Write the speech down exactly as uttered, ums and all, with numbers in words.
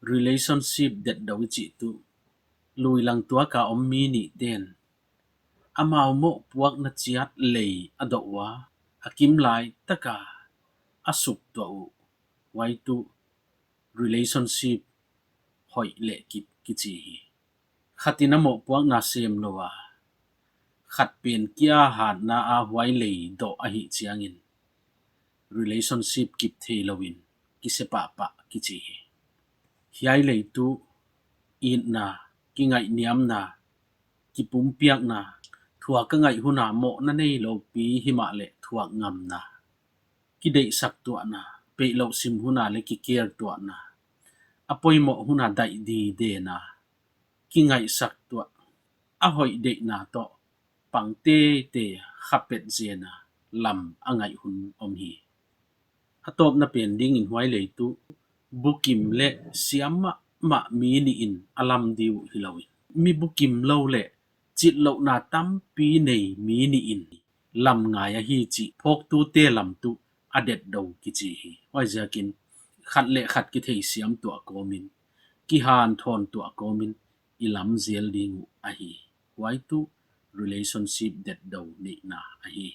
Relationship detdou i chih tuh, lui lang tuak a om mi nihten amau mohpuakna chiat lei a doh ua, a kimlai tak a a suktuah uh, huai tuh relationship hoih leh kip kichi hi. Khat in a mohpuakna semlou a, khat pen kia hatna a huai lei doh ahih chiangin relationship kip theilou in kise pahpah kichi hi. Hiai lei tuh itna, kingaihniamna, kipumpiakna, thuak a ngaih hun a mohna neilou pi himahleh thuak ngamna, kideihsak tuahna, peihlouh sim hun a leh kikertuahna, a poimoh hun a daih didena, kingaihsak tuah, a hoih deihna toh pang teitei, kha pet zen a lam a ngaih hun om hi. A tawpna pen dingin huai lei tuh bukim leh siam mahmah mi nih in a lam di uh hilou in, mi bukim lou leh chitlouhna tampi nei mi nih in lam ngai ahi chih phawktute lam tuh a detdou kichi hi. Huaiziakin khat leh khat kitheisiam tuah kawmin, kihanthawn tuah kawmin i lam zel ding uh ahi. Huai tuh relationship detdou neihna ahi.